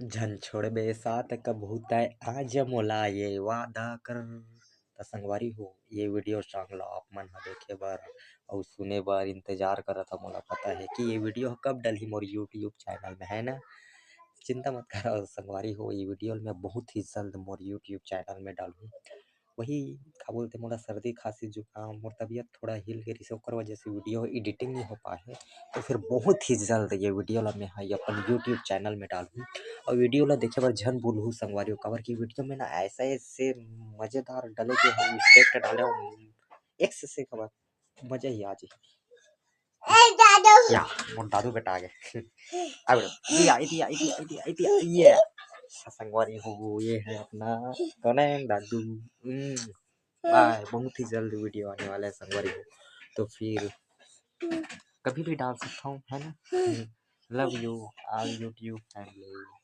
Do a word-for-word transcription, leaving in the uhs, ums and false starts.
झन छोड़बे साथ कबहू तै, आज मोला ये वादा कर। त संगवारी हो, ये video song ला आप मन ह देखे बर अउ सुने बर इंतजार करत ह। मोला पता है कि ये video ह कब डलही मोर YouTube channel में, है ना? चिंता मत करो संगवारी हो, ये video मैं बहुत ही जल्द मोर YouTube channel में डालहूँ। वही का बोलते, मोला सर्दी, खांसी, जुकाम, मोर तबीयत थोड़ा हिल गे रिहिसे, ओकर वजह से video editing नहीं हो पाए है। तो फिर बहुत ही जल्द ये video ला मैं ह अपन YouTube channel में डालहूँ। और video ला देखे बर झन भूलहू संगवारी हो, काबर कि video में ना ऐसा ऐसे मजेदार डले के हम effect डाले हूँ, एक से, से खबर मजा ही आ जाए। या, मोर दादू बेटा आ गए। आ बेटा, इतिया, इतिया, इतिया, इतिया, इतिया, ये। संगवारी हो, ये है अपना कौन है दादू। हम्म, बाय, बहुत ही जल्द video आने वाला है संगवारी हो। तो फिर कभी भी डाल सकता हूँ, है ना? Love you all YouTube family।